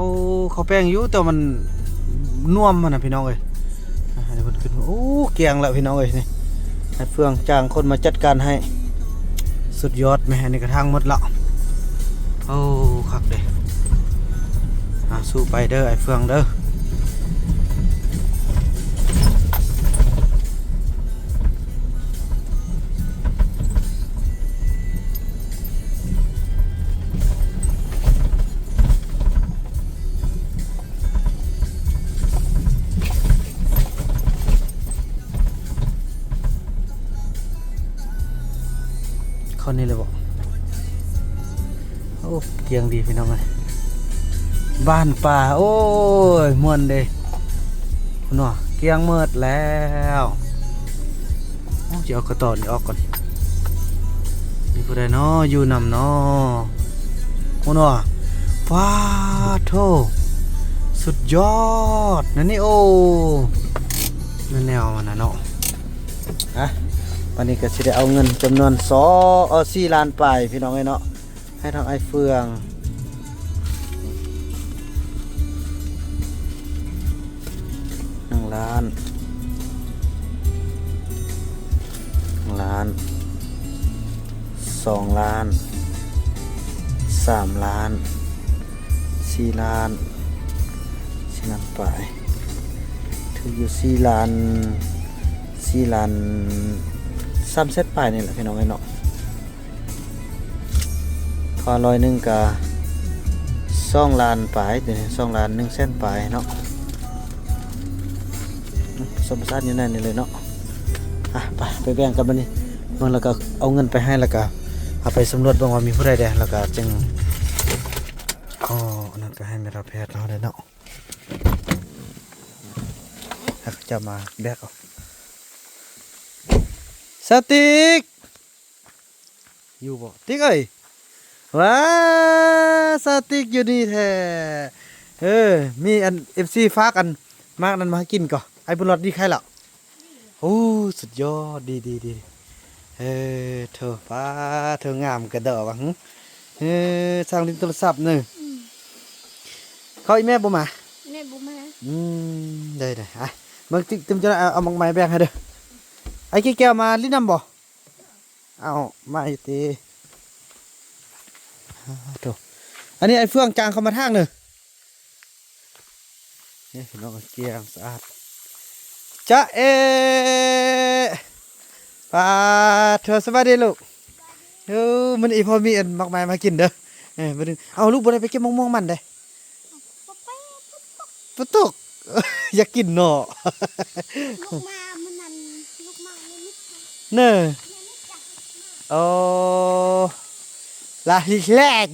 ເຂົາແປ້ງຢູ່ ແຕ່ວ່າມັນນວມຫັ້ນນະພີ່ນ້ອງເອີຍ ອ່າ ເພິ່ນຂຶ້ນ ໂອ້ ກຽງແລ້ວພີ່ນ້ອງເອີຍ ນີ້ ໃຫ້ເຟືອງຈ້າງຄົນມາຈັດການໃຫ້ ສຸດຍອດແມະ ອັນນີ້ກະຖັງໝົດລະ ໂອ້ ຄັກເດ້ ອ່າ ສູ້ໄປເດີ ອ້າຍເຟືອງເດີ. ເຂົ້ານີ້ເລີຍບໍ່? ໂອ້ ກຽງດີພີ່ນ້ອງເອີຍ ບ້ານປ່າ ໂອ້ຍ ມ່ວນເດ້ ພຸ້ນເນາະ ກຽງໝົດແລ້ວ ໂອ້ ຊິເອົາກະຕໍນີ້ອອກກ່ອນ ມີຜູ້ໃດເນາະ ຢູ່ນຳເນາະ ພຸ້ນເນາະ ປາໂທ ສຸດຍອດ ນັ້ນນີ້ ໂອ້ ແມ່ນແນວມັນນະເນາະ. ອ່ະ ບາດນີ້ກະຊິໄດ້ເອົາເງິນຈຳນວນສອງ ເອີ ສີ່ລ້ານປາຍພີ່ນ້ອງເອີຍເນາະ ໃຫ້ທາງອ້າຍເຟືອງ ໜຶ່ງລ້ານ ໜຶ່ງລ້ານ ສອງລ້ານ ສາມລ້ານ ສີ່ລ້ານ ສີ່ລ້ານປາຍ ຖືກຢູ່ສີ່ລ້ານ ສີ່ລ້ານສາມແສນປາຍນີ້ແຫຼະພີ່ນ້ອງເອີຍເນາະ ເພາະວ່າຮ້ອຍໜຶ່ງກະສອງລ້ານປາຍ ໂຕນີ້ສອງລ້ານໜຶ່ງແສນປາຍເນາະ ສົມປະສານຢູ່ໃນນີ້ເລີຍເນາະ ອ່ະ ໄປ ໄປແບ່ງກັນບາດນີ້ ເບິ່ງ ແລ້ວກະເອົາເງິນໄປໃຫ້ ແລ້ວກະເອົາໄປສຳຫຼວດເບິ່ງວ່າມີຜູ້ໃດແດ່ ແລ້ວກະຈຶ່ງ ອໍ ອັນນັ້ນກະໃຫ້ແມ່ເຖົ້າແພດເຮົາໄດ້ເນາະ ໃຫ້ເຂົາເຈົ້າມາແບກເອົາ ສະຕິກ ຢູ່ບໍ່ຕິກເອີຍ ວ້າ ສະຕິກຢູ່ນີ້ແທ້ ເອີ ມີອັນ ເອັຟຊີ ຝາກອັນໝາກນັ້ນມາໃຫ້ກິນກໍ ອ້າຍບຸນຫຼອດດີໄຄແລ້ວ ໂອ້ ສຸດຍອດ ດີໆໆ ເອີ ໂທ້ ປ້າໂທ້ ງາມກະດໍ້ຫວາ ຫື ເອີ ຊ່າງຫຼິ້ນໂທລະສັບເນີ ອືມ ເຂົາອີ່ແມ່ບໍ່ມາ ແມ່ບໍ່ມາ ອືມ ໄດ້ໆ ອ່ະ ເບິ່ງຕິກຕື່ມຈະໄດ້ເອົາ ເອົາໝາກໄມ້ແບ່ງໃຫ້ເດີ ອ້າຍແກ້ວມາຫຼິ້ນນຳບໍ່? ເອົາມາຢູ່ຕິ ໂທ້ ອັນນີ້ອ້າຍເຟືອງຈ້າງເຂົາມາທາງເນີ ນີ້ພີ່ນ້ອງ ກຽງສະອາດ ຈະເອ ປາໂທ ສະບາຍດີລູກ ເອີ ມື້ນີ້ພໍ່ມີອັນໝາກໄມ້ມາກິນເດີ ເອີ ມື້ນີ້ ເອົາ ລູກບໍ່ໄດ້ໄປເກັບໝາກມ່ວງມັນເດ້ ຝົນຕົກ ຢາກກິນເນາະ ລູກມາມື້ນັ້ນ ລູກມາໃນມິດ ເນີ ໂອ້ ລາລິແລນ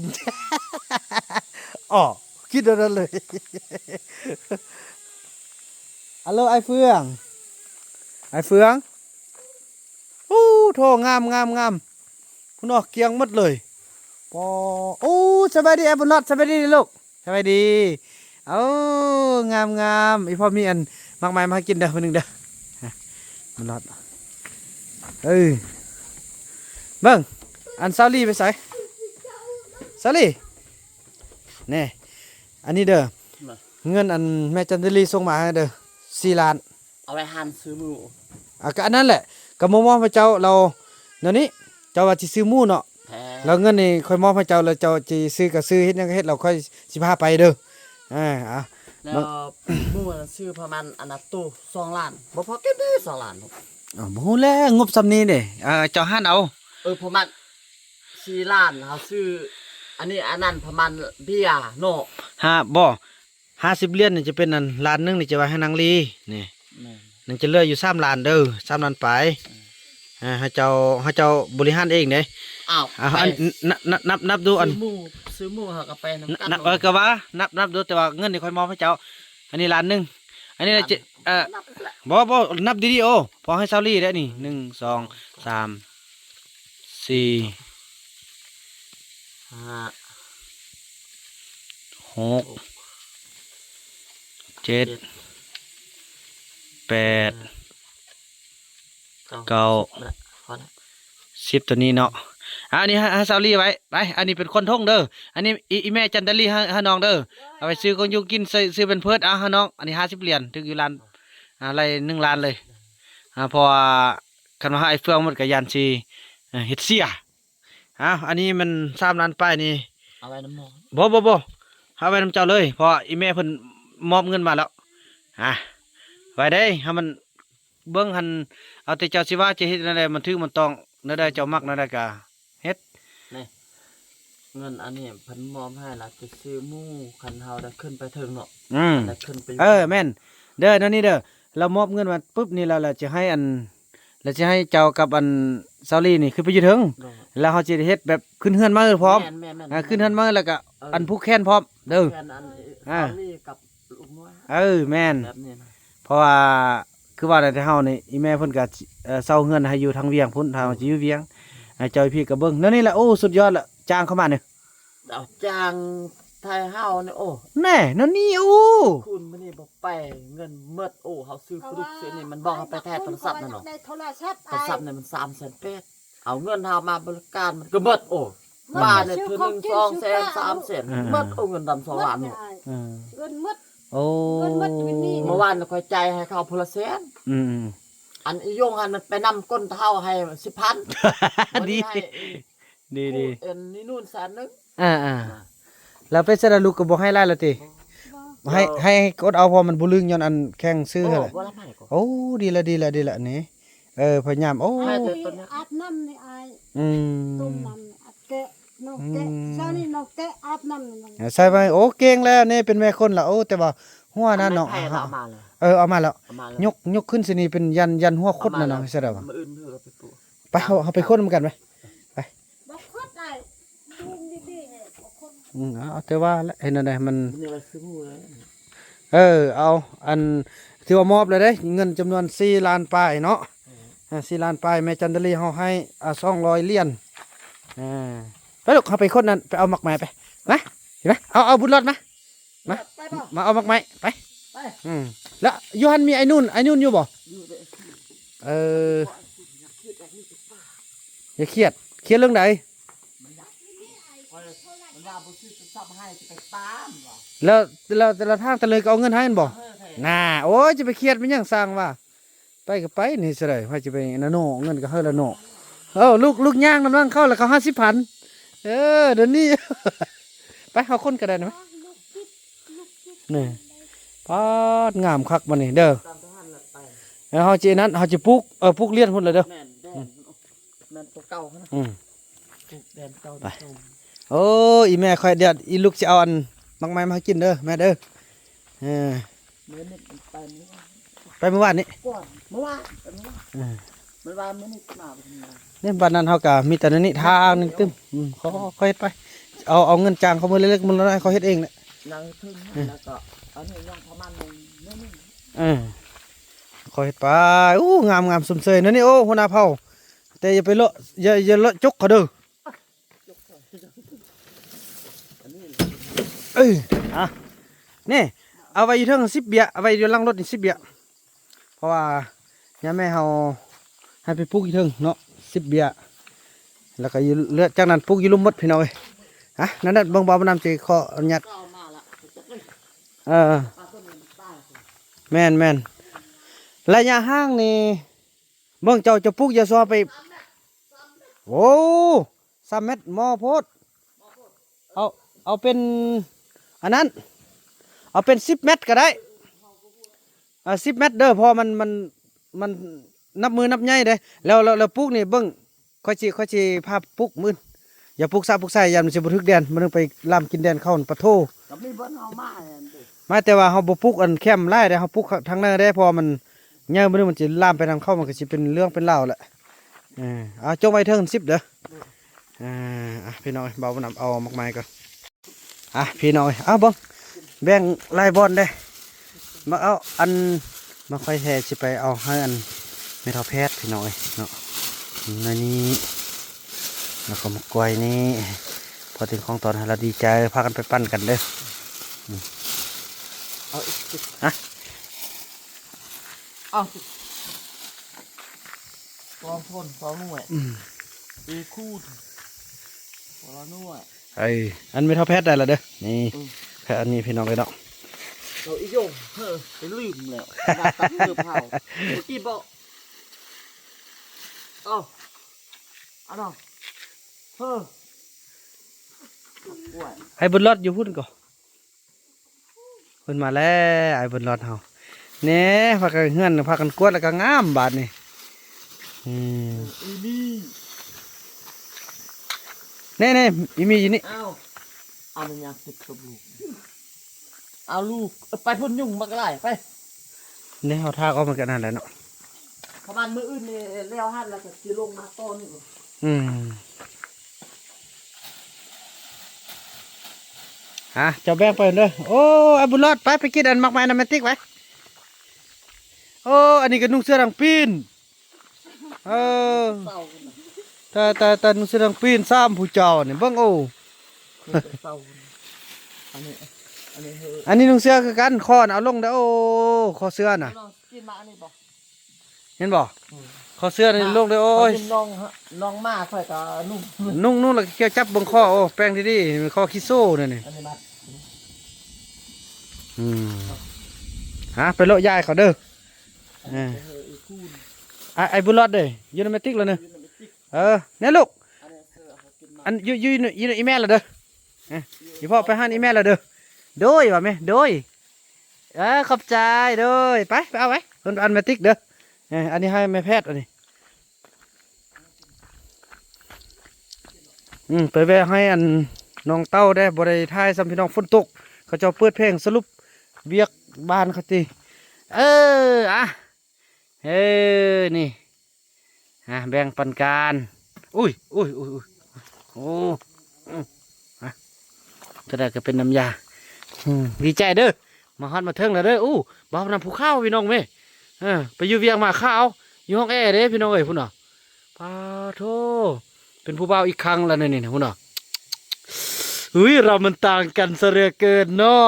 ອໍ ຄິດເທົ່ານັ້ນເລີຍ. ອາໂລ ອ້າຍເຟືອງ ອ້າຍເຟືອງ. ໂອ້ ໂທ້ ງາມ ງາມ ງາມ. ພຸ້ນເນາະ ກຽງໝົດເລີຍ. ປໍ ໂອ້ ສະບາຍດີອ້າຍບຸນລອດ ສະບາຍດີລູກ ສະບາຍດີ. ໂອ້ ງາມໆ. ອີ່ພໍ່ມີອັນໝາກໄມ້ມາໃຫ້ກິນເດີ ຜູ້ໜຶ່ງເດີ ບຸນລອດ. ເອີ ເບິ່ງ ອັນສາວລີໄປໃສ? ສາວລີ ແນ່ ອັນນີ້ເດີ ເງິນອັນແມ່ຈັນດາລີສົ່ງມາໃຫ້ເດີ ສີ່ລ້ານ. ເອົາໄວ້ຫັ້ນຊື້ໝູ່. ອ່າ ກໍອັນນັ້ນແຫຼະ ກໍມາມອບໃຫ້ເຈົ້າ ລາວແນວນີ້ ເຈົ້າວ່າຊິຊື້ໝູ່ເນາະ ແພງ ແລ້ວເງິນນີ້ຂ້ອຍມອບໃຫ້ເຈົ້າ ແລ້ວເຈົ້າຊິຊື້ກໍຊື້ ເຮັດຫຍັງກໍເຮັດ ແລ້ວຂ້ອຍຊິພາໄປເດີ. ອ່າ ເອົາ ແລ້ວໝູ່ນັ້ນຊື້ປະມານອັນນະໂຕສອງລ້ານ ບໍ່ພໍກິນເດ້ສອງລ້ານ. ເອົາ ບໍ່ຮູ້ແຫຼະ ງົບສ່ຳນີ້ເດ້ ເອີ ເຈົ້າຫັນເອົາ. ເອີ ປະມານສີ່ລ້ານ ເຮົາຊື້ອັນນີ້ອັນນັ້ນປະມານເບຍເນາະ ຫ້າ ບໍ່ ຫ້າສິບຫຼຽນນີ້ຈະເປັນອັນ ລ້ານໜຶ່ງນີ້ຈະໄວ້ໃຫ້ນາງລີນີ້ ແມ່ນ ນັ້ນຈະເຫຼືອຢູ່ສາມລ້ານເດີ ສາມລ້ານປາຍ. ເອີ ອ່າ ໃຫ້ເຈົ້າ ໃຫ້ເຈົ້າບໍລິຫານເອງເດ້. ອ້າວ ອ່າ ອັນ ໄປ ນ- ນ- ນັບ ນັບ ນັບ ນັບດູອັນ ຊື້ໝູ່ ຊື້ໝູ່ເຮົາກໍໄປນຳກັນ ນ- ເນາະ ເອີ ກໍວ່ານັບ ນັບດູ ແຕ່ວ່າເງິນນີ້ຂ້ອຍມອບໃຫ້ເຈົ້າ ອັນນີ້ລ້ານໜຶ່ງ ອັນນີ້ນະ ອ່າ ເອີ ນັບແຫຼະ ບໍ່ ບໍ່ ນັບດີໆ ໂອ້ ພໍໃຫ້ສາວລີໄດ້ນີ້ ໜຶ່ງ ສອງ ສາມ ສີ່ ຫ້າ ຫົກ ເຈັດ ເຈັດ ແປດ ເກົ້າ ເກົ້າ ສິບ ໂຕນີ້ເນາະ. ອ່າ ອັນນີ້ໃຫ້ ໃຫ້ສາວລີໄວ້ ໄປ ອັນນີ້ເປັນຂວັນຖົງເດີ ອັນນີ້ອີ່ ອີ່ແມ່ຈັນດາລີໃຫ້ ໃຫ້ນ້ອງເດີ ເອົາໄປຊື້ຂອງຢູ່ກິນ ຊື້ ຊື້ແພມເພີດ ອ່າ ໃຫ້ນ້ອງ ອັນນີ້ຫ້າສິບຫຼຽນ ຖືກຢູ່ລ້ານ ອ່າ ໄລ່ໜຶ່ງລ້ານເລີຍ ອ່າ ເພາະວ່າຄັນວ່າໃຫ້ອ້າຍເຟືອງໝົດກໍຢ້ານຊິ ເອີ ເຮັດເສຍ. ອ້າວ ອັນນີ້ມັນສາມລ້ານປາຍນີ້ ເອົາໄວ້ນຳໝໍ ບໍ່ ບໍ່ ບໍ່ ເອົາໄວ້ນຳເຈົ້າເລີຍ ເພາະວ່າອີ່ແມ່ເພິ່ນມອບເງິນມາແລ້ວ. ອ່າ ໄວ້ເດ້ ໃຫ້ມັນເບິ່ງຫັ້ນ ເອົາແຕ່ເຈົ້າຊິວ່າຈະເຮັດແນວໃດ ມັນຖືກມັນຕ້ອງແນວໃດ ເຈົ້າມັກແນວໃດກໍເຮັດ. ນີ້ ເງິນອັນນີ້ເພິ່ນມອບໃຫ້ລະ ຈະຊື້ໝູ່ ຄັນເຮົາໄດ້ຂຶ້ນໄປເທິງເນາະ ອືມ ໄດ້ຂຶ້ນໄປຢູ່ ເອີ ແມ່ນເດີ ແນວນີ້ເດີ ລາວມອບເງິນມາປຶບນີ້ ລາວ ລາວຈະໃຫ້ອັນ ລາວຈະໃຫ້ເຈົ້າກັບອັນສາວລີນີ້ຂຶ້ນໄປຢູ່ເທິງ ໂດຍ ແລ້ວເຮົາຊິໄດ້ເຮັດແບບຂຶ້ນເຮືອນໃໝ່ພ້ອມ ແມ່ນໆໆ ອ່າ ຂຶ້ນເຮືອນໃໝ່ ແລ້ວກໍ ເອີ ອັນຜູກແຂນພ້ອມເດີ ຜູກແຂນອັນ ອ່າ ສາວລີກັບລູກນ້ອຍ ເອີ ແມ່ນ ແບບນີ້ນະ ເພາະວ່າຄືວ່າແຫຼະ ແຕ່ເຮົານີ້ ອີ່ແມ່ເພິ່ນກໍ ເອີ ເຊົ່າເຮືອນໃຫ້ຢູ່ທາງວຽງພຸ້ນ ຖ້າເຮົາຊິຢູ່ວຽງ ອ່າ ເຈົ້າຢູ່ພີ້ກໍເບິ່ງ ແນວນີ້ແຫຼະ ໂອ້ ສຸດຍອດລະ ຈ້າງເຂົ້າມານີ້ ເອົາຈ້າງໄທເຮົານີ້ ໂອ້ ແນ່ ແນວນີ້ ໂອ້ ຄູນມື້ນີ້ບໍ່ໄປ ເງິນໝົດ ໂອ້ ເຮົາຊື້ປາດຸກຊື້ນີ້ ມັນບອກເຮົາໄປແທ້ໂທລະສັບນັ້ນເນາະ ໂທລະສັບນີ້ມັນສາມແສນແປດ ເອົາເງິນເຮົາມາບໍລິການມັນກໍໝົດ ໂອ້ ມານີ້ເທື່ອໜຶ່ງສອງແສນ ສາມແສນ ເອີ ໝົດ ໂອ້ ເງິນດຳສອງລ້ານນີ້ ເອີ ເງິນໝົດ ໂອ້ ເງິນໝົດຢູ່ນີ້ ເມື່ອວານຂ້ອຍຈ່າຍໃຫ້ເຂົາຜູ້ລະແສນ ອືມ ອັນອີ່ຍົງຫັ້ນມັນໄປນຳກົ້ນເຖົ້າໃຫ້ສິບພັນ ດີ ດີໆ ເອີ ນີ້ນູນແສນໜຶ່ງ ອ່າໆ ແລ້ວເປັນຊັ້ນລະ ລູກກໍບໍ່ໃຫ້ຫຼາຍລະຕິ ບໍ່ ໃຫ້ ໃຫ້ກົດເອົາ ເພາະມັນບໍ່ລຶ້ງ ຍ້ອນອັນແຂ່ງຊື້ຫັ້ນແຫຼະ ໂອ້ ດີລະ ດີລະ ດີລະນີ້ ເອີ ພະຍາຍາມ ໂອ້ ໃຫ້ແຕ່ຕົວນີ້ ອາບນ້ຳໃຫ້ອ້າຍ ອືມ ຕົ້ມນ້ຳ ອາບແກະ ນ້ອງແກະ ອືມ ເຊົ້ານີ້ນ້ອງແກະອາບນ້ຳ ໃສ່ໄປ ໂອ້ ເກັ່ງແລ້ວນີ້ ເປັນແມ່ຄົນລະ ໂອ້ ແຕ່ວ່າຫົວນັ້ນເນາະ ເອົາມາແລ້ວ ເອີ ເອົາມາແລ້ວ ຍົກ ຍົກຂຶ້ນຊິນີ້ ເປັນຢັນ ຢັນຫົວຄົດນະເນາະ ໃສ່ໄດ້ບໍ່ ມື້ອື່ນເຮົາໄປປູກ ໄປ ເຮົາ ເຮົາໄປຄົ້ນນຳກັນໄປ ໄປ ບໍ່ຄົດໄດ້ ດູດີໆ ບໍ່ຄົດ ອືມ ເອົາ ເອົາແຕ່ວ່າແຫຼະ ເຮັດແນວໃດມັນ ນີ້ວ່າຊື້ໝູ່ເລີຍ ເອີ ເອົາ ອັນ ຖືວ່າມອບແລ້ວເດ້ ເງິນຈຳນວນສີ່ລ້ານປາຍເນາະ ເອີ ອ່າ ສີ່ລ້ານປາຍ ແມ່ຈັນດາລີເຮົາໃຫ້ ອ່າ ສອງຮ້ອຍຫຼຽນ ອ່າ ໄປລູກ ເຮົາໄປຄົ້ນນັ້ນ ໄປເອົາໝາກໄມ້ໄປ ມາ ເຫັນໄໝ ເອົາ ເອົາບຸນລອດມາ ມາ ມາເອົາໝາກໄມ້ໄປ ໄປ ອືມ ແລ້ວຢູ່ຫັ້ນມີໄອ້ນູນ ໄອ້ນູນຢູ່ບໍ່ ຢູ່ເດ້ ເອີ ຢ່າຄຽດ ຄຽດເລື່ອງໃດ ມັນວ່າບໍ່ຊື້ໂທລະສັບໃຫ້ ຊິໄປຕາມວ່າ ແລ້ວ ແລ້ວ ແຕ່ລະທາງແຕ່ເລີຍກໍເອົາເງິນໃຫ້ແມ່ນບໍ່ ເອີ ໃຊ່ ນ່າ ໂອ້ຍ ຈະໄປຄຽດແມ່ນຫຍັງ ຊ່າງວ່າ ໄປກໍໄປນີ້ຊະໄດ໋ ໃຜຈະໄປນະເນາະ ເງິນກໍໃຫ້ລະເນາະ ເອີ ລູກ ລູກຍ່າງນຳຫຼັງເຂົາ ແລ້ວເຂົາຫ້າສິບພັນ ເອີ ດຽວນີ້ ໄປ ເຮົາຄົນກໍໄດ້ນະ ນີ້ ປາດ ງາມຄັກບັດນີ້ເດີ ແລ້ວເຮົາຈະນັ້ນ ເຮົາຈະປູກ ເອີ ປູກລຽນພຸ້ນລະເດີ ແມ່ນ ແມ່ນ ອືມ ແມ່ນຕົວເກົ່າຫັ້ນນະ ອືມ ປູກແດນເກົ່າ ໄປ ໂອ້ ອີແມ່ຂ້ອຍ ດຽວອີລູກຊິເອົາອັນໝາກໄມ້ມາໃຫ້ກິນເດີແມ່ເດີ ເອີ ມື້ນີ້ໄປມື້ວານ ໄປມື້ວານນີ້ ກ່ອນ ມື້ວານ ໄປມື້ວານ ເອີ ມັນວ່າມື້ນີ້ມາ ນີ້ ບາດນັ້ນເຮົາກໍມີແຕ່ນີ້ ທາງນີ້ຕຶ້ມ ອືມ ເຂົາ ເຂົາເຮັດໄປ ເອົາ ເອົາເງິນຈ້າງເຂົາມື້ເລັກໆ ມື້ນ້ອຍໆ ເຂົາເຮັດເອງແຫຼະ ນາງເທິງ ແລ້ວກໍອັນນີ້ຍັງປະມານໜຶ່ງໜຶ່ງ ເອີ ຄ່ອຍເຮັດໄປ. ໂອ້ ງາມໆ ຊົມເຊີຍເນາະນີ້. ໂອ້ ຫົວໜ້າເຜົ່າ ແຕ່ຢ່າໄປເລາະ ຢ່າ ຢ່າເລາະຈົກເຂົາເດີ້. ເອີ ອ່ະ ນີ້ ເອົາໄວ້ຢູ່ເທິງສິບເບ້ຍ ເອົາໄວ້ຢູ່ຫຼັງລົດນີ້ສິບເບ້ຍ. ເພາະວ່າຍາມແມ່ເຮົາໃຫ້ໄປປູກຢູ່ເທິງເນາະ ສິບເບ້ຍ ແລ້ວກໍຢູ່ເລືອດ ຈາກນັ້ນປູກຢູ່ລຸ່ມໝົດ ພີ່ນ້ອງເອີຍ. ອ່ະ ນັ້ນແຫຼະ ເບິ່ງ ບ່າວບຸນນຳຊິຂໍອະນຸຍາດ ເອີ ແມ່ນໆ ໄລຍະຫ່າງນີ້ ເບິ່ງ ເຈົ້າ ເຈົ້າປູກຢາຊໍໄປ ໂອ້ ສາມແມັດ ໝໍ້ໂພດ. ເອົາ ເອົາເປັນອັນນັ້ນ ເອົາເປັນສິບແມັດກໍໄດ້ ເອົາສິບແມັດເດີ້ ເພາະວ່າມັນ ມັນ ມັນນັບມື້ນັບໃຫຍ່ເດ້. ແລ້ວ ແລ້ວ ແລ້ວປູກນີ້ເບິ່ງ ຂ້ອຍຊິ ຂ້ອຍຊິພາປູກມື້ອື່ນ. ຢ່າປູກສະປູກໃສ ຢ້ານມັນຊິບໍ່ຖືກແດນ ມື້ໜຶ່ງໄປລາມກິນແດນເຂົາ ປະໂທ ກໍມີບ່ອນເຮົາມາຫັ້ນເດ້. ມາ ແຕ່ວ່າເຮົາບໍ່ປູກອັນແຄມຫຼາຍເດ້ ເຮົາປູກທາງໃນເດ້ ເພາະວ່າມັນ ຍາມມື້ນີ້ມັນຊິລາມໄປທາງເຂົາ ມັນກໍຊິເປັນເລື່ອງເປັນລາວແຫຼະ. ເອີ ເອົາ ຈົ່ງໄວ້ເທິງສິບເດີ້. ເອີ ອ່ະ ພີ່ນ້ອງເອີຍ ບ່າວບຸນນຳເອົາໝາກໄມ້ກ່ອນ. ອ່ະ ພີ່ນ້ອງເອີຍ ເອົາເບິ່ງ ແບ່ງຫຼາຍບ່ອນເດ້. ມາເອົາອັນ ມາ ຂ້ອຍແທ້ຊິໄປເອົາໃຫ້ອັນແມ່ເຖົ້າແພດ ພີ່ນ້ອງເອີຍເນາະ. ໜ່ວຍນີ້ ແລ້ວກໍໝາກກ້ວຍນີ້ ພໍເຖິງຂອງຕອນໃຫ້ລາວດີໃຈ ພາກັນໄປປັ່ນກັນເດີ້. ອືມ ເອົາອີກ ຮະ ເອົາ ສອງຄົນສອງໜ່ວຍ ອືມ ເອ ຄູນຄົນລະໜ່ວຍ. ໄອ້ ອັນແມ່ເຖົ້າແພດໄດ້ລະເດີ້ ນີ້ ອືມ ແພດອັນນີ້ ພີ່ນ້ອງເອີຍເນາະ. ເອົາອີ່ໂຢ ເຮີ ໄປລືມແລ້ວ ໜ້າຕັກເກີບເຮົາ ເມື່ອກີ້ບອກ ເອົາ ອັນນັ້ນ ເຮີ ໂອ້ຍ ໄອ້ບຸນລອດຢູ່ພຸ້ນກໍ ເພິ່ນມາແລ້ວ ອ້າຍບຸນລອດເຮົາ. ແນ່ ພາກັນເຮືອນ ພາກັນກວດ ແລ້ວກໍງາມບາດນີ້. ອືມ ອີ່ມີ ແນ່ໆ ອີ່ມີຢູ່ນີ້. ອ້າວ ເອົາມັນຍັງຕິດກັບລູກ ເອົາລູກ ເອົາໄປພຸ້ນ ຍຸງມັນກໍຫຼາຍ ໄປ. ແນ່ ເຮົາທາກອອກມາກັນຫັ້ນແຫຼະເນາະ. ປະມານມື້ອື່ນນີ້ແລ້ວຫັ້ນ ແລ້ວກໍຊິລົງມາຕໍ່ນີ້. ອືມ ຮະ ເຈົ້າແບ່ງໄປເດີ້. ໂອ້ ອາບຸນລອດ ໄປ ໄປກິນອັນໝາກໄມ້ນຳແມ່ຕິກໄປ. ໂອ້ ອັນນີ້ກໍນຸ່ງເສື້ອໜັງປີ້ນ. ເອີ ຕາຍ ຕາຍ ຕາຍ ນຸ່ງເສື້ອໜັງປີ້ນ ສາມຜູ້ເຈົ້ານີ້ ເບິ່ງ ໂອ້ ອັນນີ້ ອັນນີ້ ອັນນີ້ນຸ່ງເສື້ອຄືກັນ ຄໍນເອົາລົງເດີ້. ໂອ້ ຄໍເສື້ອນະ ກິນມາອັນນີ້ບໍ່? ເຫັນບໍ່? ອືມ ຄໍເສື້ອນີ້ລົງເດີ້. ໂອ້ຍ ນ້ອງ ນ້ອງໝາຂ້ອຍກໍນຸ່ງ ນຸ່ງ ນຸ່ງແລ້ວກໍກ່ຽວຈັບເບິ່ງຄໍ. ໂອ້ ແປ້ງດີໆ ແມ່ນຄໍຂີ້ໂຊນັ້ນນີ້. ອັນນີ້ມາ ອືມ ຫາໄປໂລະ ຢາຍເຂົາເດີ້. ເອີ ເອີ ໄອ້ ໄອ້ບຸນລອດເດ້ ຢູ່ນຳແມ່ຕິກແລ້ວເນີ. ເອີ ແນ່ລູກ ອັນ ຢູ່ ຢູ່ ຢູ່ນຳອີ່ແມ່ແລ້ວເດີ້. ເອີ ອີ່ພໍ່ໄປຫາອີ່ແມ່ແລ້ວເດີ້. ໂດຍ ວ່າແມ່ ໂດຍ. ເອີ ຂອບໃຈ ໂດຍ. ໄປ ໄປເອົາໄວ້ ເພິ່ນອັນແມ່ຕິກເດີ້. ເອີ ອັນນີ້ໃຫ້ແມ່ແພດ ອັນນີ້ ອືມ ໄປແວ່ໃຫ້ອັນນ້ອງເຕົ້າແດ່ ບໍ່ໄດ້ຖ່າຍຊ້ຳ ພີ່ນ້ອງ ຝົນຕົກ ເຂົາເຈົ້າເປີດເພງ ສະຫຼຸບວຽກບ້ານເຂົາຕິ. ເອີ ອະ ເອີ ນີ້ ອ່າ ແບ່ງປັນກັນ. ອຸ້ຍ ອຸ້ຍ ອຸ້ຍ ອຸ້ຍ ໂອ້ ອືມ ອ່ະ ເທົ່າໃດກໍເປັນນ້ຳຢາ. ອືມ ດີໃຈເດີ້ ມາຮອດມາເຖິງແລ້ວເດີ້. ໂອ້ ບ່າວນຳພູຂາວ ພີ່ນ້ອງເອີຍ. ເອີ ໄປຢູ່ວຽງມາຂາວ ຢູ່ຫ້ອງແອເດ້ ພີ່ນ້ອງເອີຍ ພຸ້ນນະ. ປາໂທ ເປັນຜູ້ບ່າວອີກຄັ້ງແລ້ວນີ້ ພຸ້ນນະ. ອຸ້ຍ ເຮົາມັນຕ່າງກັນຊະເຫຼືອເກີນເນາະ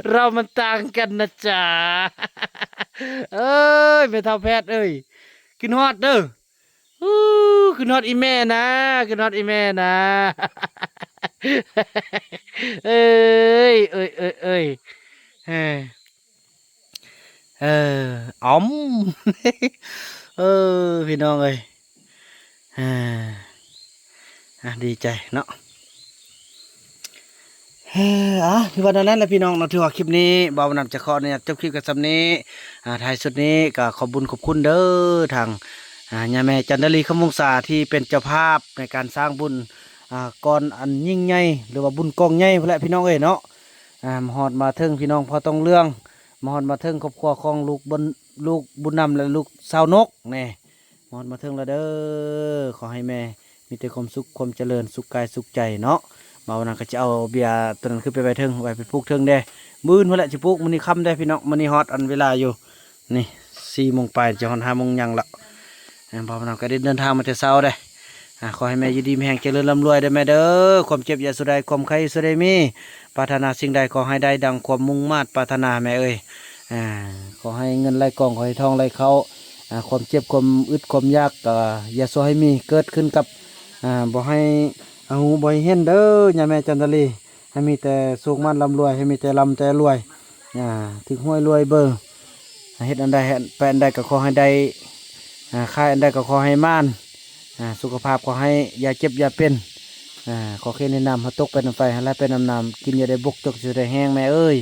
ເຮົາມັນຕ່າງກັນນະຈ໋າ. ເອີຍ ແມ່ເຖົ້າແພດເອີຍ ຄິດຮອດເດີ້. ອູ້ ຄິດຮອດອີ່ແມ່ນະ ຄິດຮອດອີ່ແມ່ນະ. ເອີຍ ເອີຍ ເອີຍ ເອີຍ ເອີ ເອີ ອຳ ເອີ ພີ່ນ້ອງເອີຍ ເອີ ອ່າ ດີໃຈເນາະ. ເອີ ອ່າ ຖືວ່າແນວນັ້ນແຫຼະພີ່ນ້ອງເນາະ. ຖືວ່າຄລິບນີ້ບ່າວນຳຈະຂໍອະນຸຍາດຈົບຄລິບກັນສ່ຳນີ້. ອ່າ ທ້າຍສຸດນີ້ກໍຂອບບຸນຂອບຄຸນເດີ້ ທາງ ອ່າ ຍາແມ່ຈັນດາລີ ຄຳວົງສາ ທີ່ເປັນເຈົ້າພາບໃນການສ້າງບຸນ ອ່າ ກ້ອນອັນຍິ່ງໃຫຍ່ ຫຼືວ່າບຸນກອງໃຫຍ່ພຸ້ນແຫຼະ ພີ່ນ້ອງເອີຍເນາະ. ອ່າ ມາຮອດມາເຖິງພີ່ນ້ອງພໍ່ຕ້ອງເລື່ອງ ມາຮອດມາເຖິງຄອບຄົວຂອງລູກບຸນ ລູກບຸນນຳ ແລະ ລູກສາວນົກແນ່ ມາຮອດມາເຖິງແລ້ວເດີ້. ຂໍໃຫ້ແມ່ມີແຕ່ຄວາມສຸກຄວາມຈະເລີນ ສຸກກາຍສຸກໃຈເນາະ. ບ່າວນຳກໍຈະເອົາເບ້ຍໂຕນັ້ນຂຶ້ນໄປໄວ້ເທິງ ໄວ້ໄປປູກເທິງເດ້. ມື້ອື່ນພຸ້ນແຫຼະຊິປູກ, ມື້ນີ້ຄ່ຳເດ້ພີ່ນ້ອງ, ມື້ນີ້ຮອດອັນເວລາຢູ່. ນີ້ສີ່ໂມງປາຍ ຈະຮອດຫ້າໂມງຫຍັງລະ. ເອີ ບ່າວນຳກໍໄດ້ເດີນທາງມາແຕ່ເຊົ້າເດ້. ອ່າ ຂໍໃຫ້ແມ່ຢູ່ດີມີແຮງ ຈະເລີນລ່ຳລວຍເດີແມ່ເດີ. ຄວາມເຈັບຢ່າສູ່ໄດ້ ຄວາມໄຂ້ຢ່າສູ່ໄດ້ມີ. ປາດຖະໜາສິ່ງໃດ ຂໍໃຫ້ໄດ້ດັ່ງຄວາມມຸ່ງມາດປາດຖະໜາແມ່ເອີຍ. ອ່າ ຂໍໃຫ້ເງິນໄຫຼກອງ ຂໍໃຫ້ທອງໄຫຼເຂົ້າ. ອ່າ ຄວາມເຈັບ ຄວາມອຶດ ຄວາມຢາກ ກໍຢ່າຊ່ວຍໃຫ້ມີເກີດຂຶ້ນກັບ ອ່າ ບໍ່ໃຫ້ຫູບໍ່ໃຫ້ເຫັນເດີຍາແມ່ຈັນທະລີ. ໃຫ້ມີແຕ່ສຸກໝານລ່ຳລວຍ ໃຫ້ມີແຕ່ລ່ຳແຕ່ລວຍ. ອ່າ ຖືກຫວຍລວຍເບີ. ເຮັດອັນໃດ ເຮັດໄປອັນໃດກໍຂໍໃຫ້ໄດ້. ອ່າ ຂາຍອັນໃດກໍຂໍໃຫ້ໝານ. ອ່າ ສຸຂະພາບຂໍໃຫ້ຢ່າເຈັບຢ່າເປັນ. ອ່າ ຂໍເຄນໃຫ້ນ້ຳເຮົາຕົກໄປນຳໄຟ ໃຫ້ໄຫຼໄປນຳນ້ຳ, ກິນຢ່າໄດ້ບົກ ຈົກຢ່າໄດ້ແຫ້ງແມ່ເອີຍ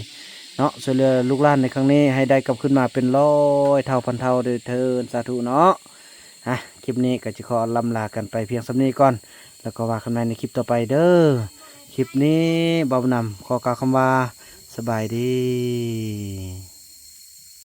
ເນາະ. ຊ່ວຍເຫຼືອລູກຫຼານໃນຄັ້ງນີ້ ໃຫ້ໄດ້ກັບຄືນມາເປັນຮ້ອຍເທົ່າພັນເທົ່າເດີເທີ້ນ ສາທຸເນາະ. ອ່ະ ຄລິບນີ້ກໍຈະຂໍລ່ຳລາກັນໄປພຽງສ່ຳນີ້ກ່ອນ ແລ້ວກໍວ່າກັນໃໝ່ໃນຄລິບຕໍ່ໄປເດີ. ຄລິບນີ້ບ່າວນຳຂໍກ່າວຄຳວ່າ ສະບາຍດີ.